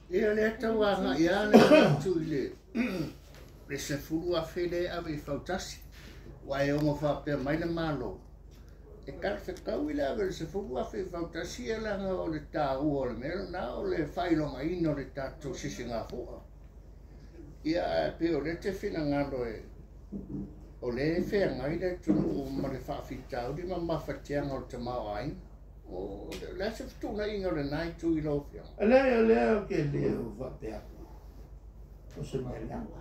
Ia lea tau agai lava le atu i le $10,000 lea e ave i fautasi, aua e ono faapea mai le Malo, e talafetau i le ave o le $10,000 i fautasi ia leaga o le taua o le mea lena o le faailogaina o le tatou sisigafua. Ia ae pei o lea e te finagalo e o lea e feagai le atunuu ma le faafitauli ma mafatiaga o le tamaoaiga. O le a se fetuunaiga o lena itu i lau Afioga? Leai, o lea ou te le o faapea atu o se mea leaga.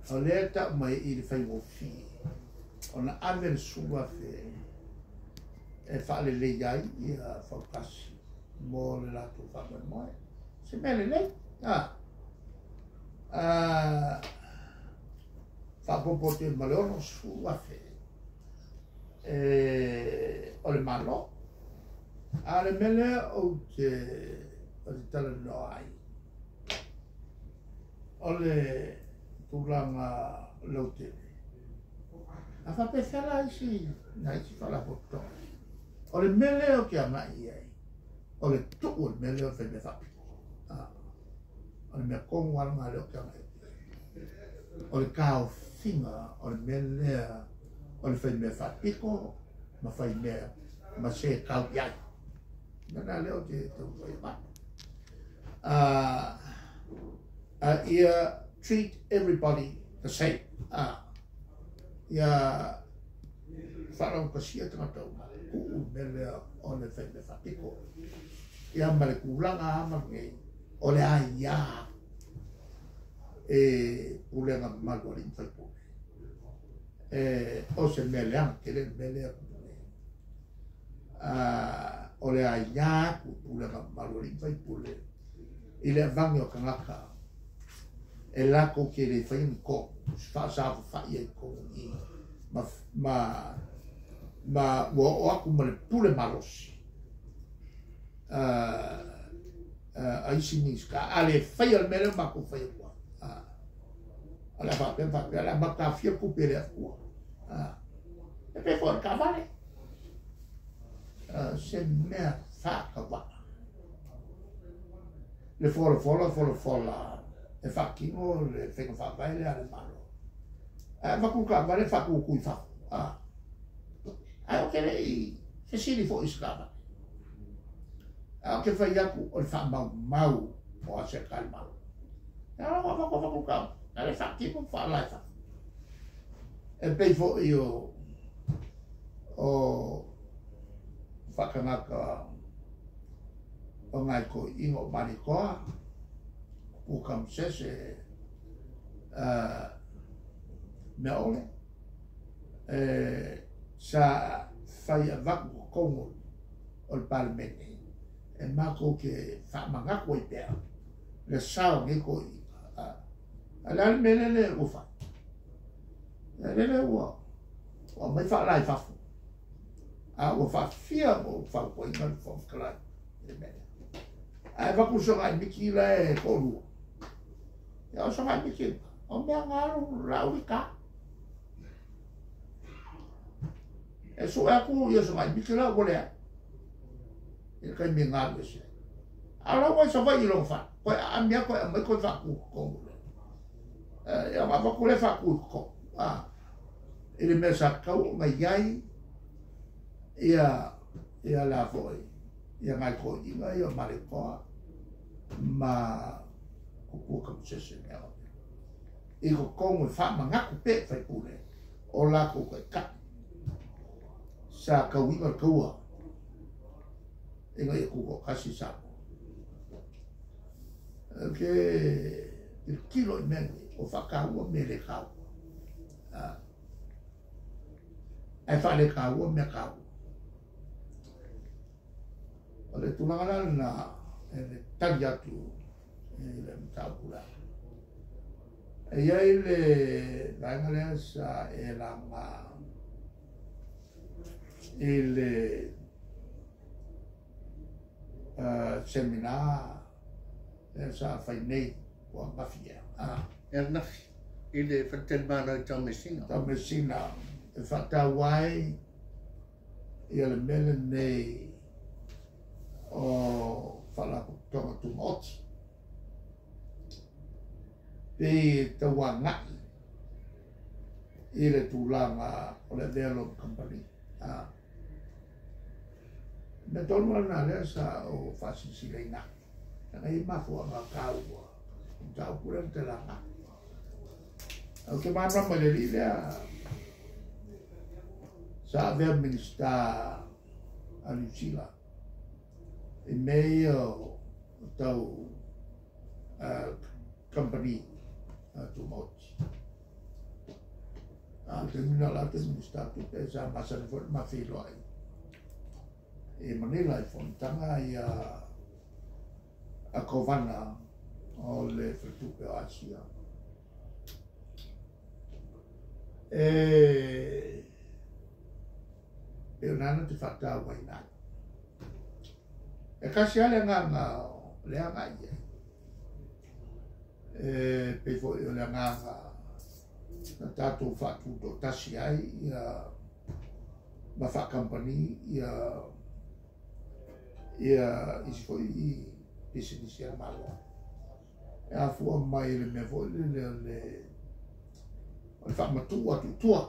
O lea e tau mai i le faigofie ona ave le $10,000 e faalelei ai ia fautasi mo le latou faamoemoe. Se mea lelei. Faaopoopo atu ma le $60,000 o le Malo. A o le mea lea ou te talanoa ai, o le tulaga lautele. A faapefea la isi nai isi faalapotopotoga? O le mea lea ou te agai i ai, o le tuu o le mea lea o le faimea faapito. O le mea tonu lava lena lea ou te agai atu ai. O le taofiga o le mea lea o le faimea faapito ma faimea ma se tau i ai. O le mea lea ou te taumafai e avatu. Ia treat everybody the same. Ia faalaugatasia tagata uma, tuu le mea lea o le faimea faapito. Ia ma le tulaga lava ma lenei, o le aia e pulega mamalu a alii ma faipule. O se mea leaga tele le mea lea. O le aia atu pulega mamalu a alii ma faipule i le avage o tagata e latou te le faia ni tonu, faasafafai ai tonu i ma ua oo atu ma le pule malosi a isi Minisita. A le faia le mea lea matou fai atu ai. O le a faapea faapea, o le a matafia tupe le atua. E pei foi o le taavale. Se mea faatauaa. Le folafola folafola e faatino le faiga faavae lea a le Malo. Ae avatu le taavale faatutu i fafo. Ae ou te le i fesili foi i se taavale. Ae ou te fai atu o le faamaumau o aseta a le Malo. E ala ua avatu avatu le taavale, ae le faatino ma faalae fafo. E pei foi o faatagata o ngai toeaiina o Maletoa, o Kamusese, mea ole, sa fai avatu totonu o le Palemene e matou te faamanatu ai pea le sao o nei toeaiina. A o le a le mea lele ua fai? Lele ua aumai faalae fafo. A ua faafia mo fautuaina le Fofoga Fetalai i le mea lea. Ae avatu sogai miti la e toalua. Ia o sogai miti, o mea ngalo lauli ka. E sue atu ia sogai miti la ua lea. I le taimi e galu e se. A la ua i Savaii i lona fale. Koe aami a koe aumai koe faatu i totonu lea. Ia avatu lea faatu i totonu. I le mea sa tatau ona i ai ia la foi ia ngai toeaiina ia o Maletoa ma Tupua Kamusese mea o i totonu e faamanatu pea i faipule o latou taitai sa tauiga le taua ina ia tutoatasi Samoa. Ou te tilotilo i mea nei, o faataua mea le taua. Ae faaletaua mea taua. O le tulaga la lena e le tali atu i le mataupu lea. E i ai le vaega lea sa e laga i le seminar lea sa fai nei ua nafi ea. E nafi i le faletalimalo i Taumeasina. Taumeasina e faataua ai ia le mea lenei o tumaoti. Pe e tauaga'i i le tulaga o le avea loa ma kamupani. Mea tonu lava lena lea sa ou faasilasila atu, leaga e i ai mafuaaga taua i le mataupu lea na te laga. Ae ou te malamalama i le alii lea sa avea ma Minisita a Niu Sila i mea ia o tau kamupani tumaoti. A o le taimi lena o la e toe Minisita o Tupe, sa masani foi ona ma feiloai i Manila i fonotaga ia a Kovana o le Faletupe o Asia. E pei o lena na te faatauaina ai. E tasi lava le agaga o le agai i ai. E pei foi o le agaga na tatou faatutoatasi ai ia ma faakamupani ia ia isi foi pisinisi a le Malo. E afua mai i le mea foi lele o le o le faamatuu atu i tua,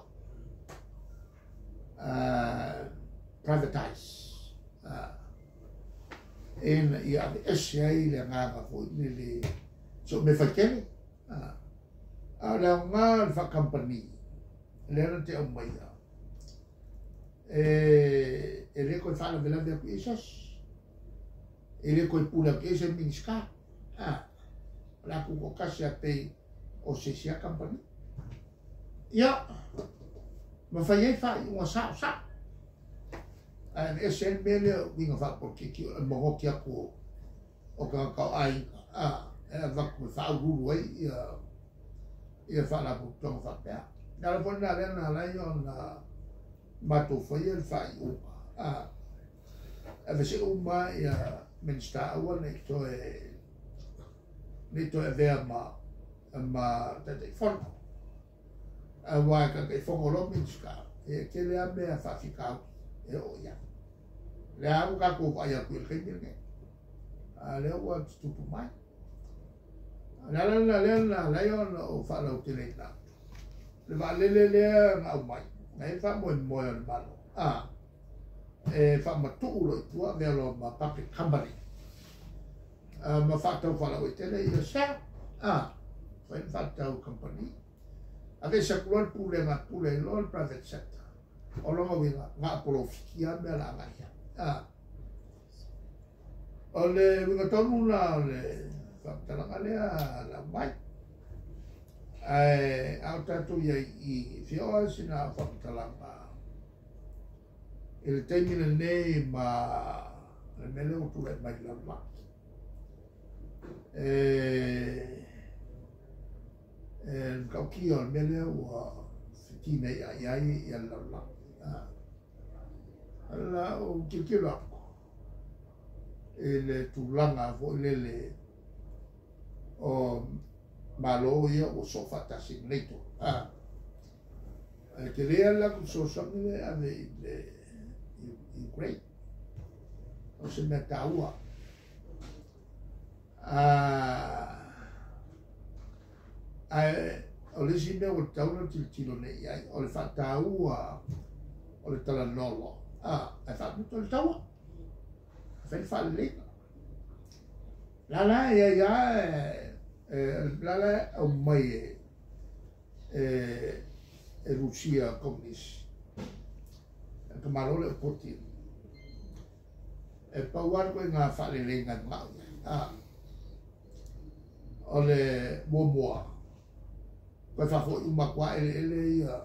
privatize, ina ia aveese ai le agaga foi lele so mea faitele. A o le aoga o le faakamupani lea na te aumaia, e le toe faalavelave atu i ai se isi, e le toe pule atu i ai se Minisita. O le a tutoatasi a pei o se isi a kamupani. Ia, ma fai ai faaiuga sao sao. Ae aveese ai le mea lea o uiga faapolokiki o le mogoti atu o tagata o aiga, e avatu e faauluulu ai ia ia faalapotopotoga faapea. Le ala foi lena lea na ala ai ona matou faia le faaiuga, aveese uma ia Minisita aua ne i toe ne i toe avea ma Taitaifono. Aua e Taitaifono loa Minisita, e tele lava mea faafitauli e oo i ai. Lea ua tatou vaai atu i le taimi lenei, a lea ua tutupu mai. O le ala lena lea na ala ai ona ou faalauteleina atu le vaalele lea na aumai, na i ai le faamoemoe o le Malo, e faamatuu loa i tua avea loa ma public company, ma faatau faalauaitele ia share, fai ma faatau kamupani. Aveese atu loa le pulega, pule ai loa le private sector. O lona uiga, na o polofiti lava mea o le a agai i ai. O le uiga tonu la o le faamatalaga lea lau mai. Ae a o tatou i ai i fia oo lava sina faamatalaga i le taimi lenei ma le mea lea ua tulai mai i le lalolagi. E le matautia o le mea lea ua fetineiai ai ia le lalolagi. La ou tilotilo atu i le tulaga foi lele o Malo ia ua soo faatasi i le NATO. Ae tele lava le latou fesoasoani lea e ave i le Ukraine. O se mea taua. Ae o le isi mea ua tatau ona tilotilo nei i ai, o le faataua o le talanolo, ae faamuta le taua, fai le faaleleiga. La la e ai lava, la la e aumai e Rusia Komunisi, e ka Malo lea o Putin. E pau lava le ituaiga faaleleiga e manao i ai. O le muamua, toe faafoi uma atu lava eleele ia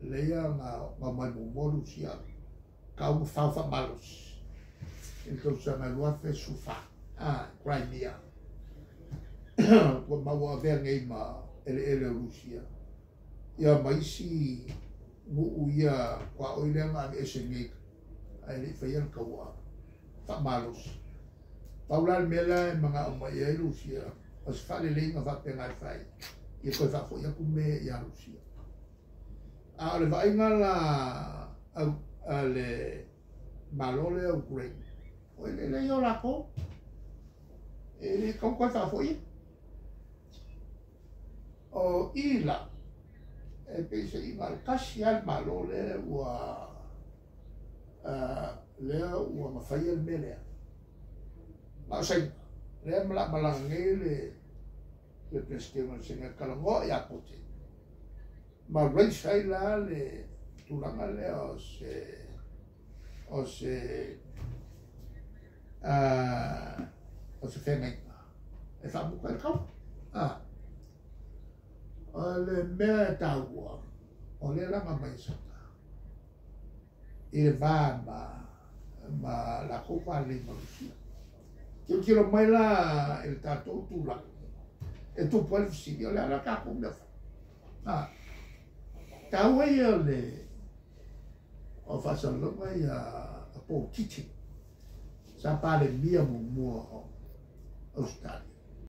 lea na aumai muamua Rusia, tau ma fao faamalosi i le tausaga 2014, Crimea. Ua maua avea nei ma eleele o Rusia, ia ma isi nuu ia tuaoi lea na aveese nei, ae le i faia le taua faamalosi. Pau la le mea la e manao mai ai Rusia, o se faaleleiga faapena e fai, ia toe faafoi atu mea ia Rusia. A o le vaaiga la a le Malo lea o Ukraine, o eleele ia o latou. E le kau koe faafoia. O i la, e peiseaiga o le tasi lava le Malo lea ua lea ua mafaia le mea lea. Ma o Saina, lea e malaga nei le Peresetene o le Saina e talanoa ia Putin. Ma raise ai la le tulaga lea o se feagaiga e faamuta ai le taua. O le mea e taua, o lea laga mai e Saina i le va ma latou va lelei ma Rusia. Tilotilo mai la i le tatou tulaga e tupu ai le fesili, o le a la tatou mea fai? Taua ia le o faasalalauga ia a Paul Keating, sa Palemia muamua o Ausetalia.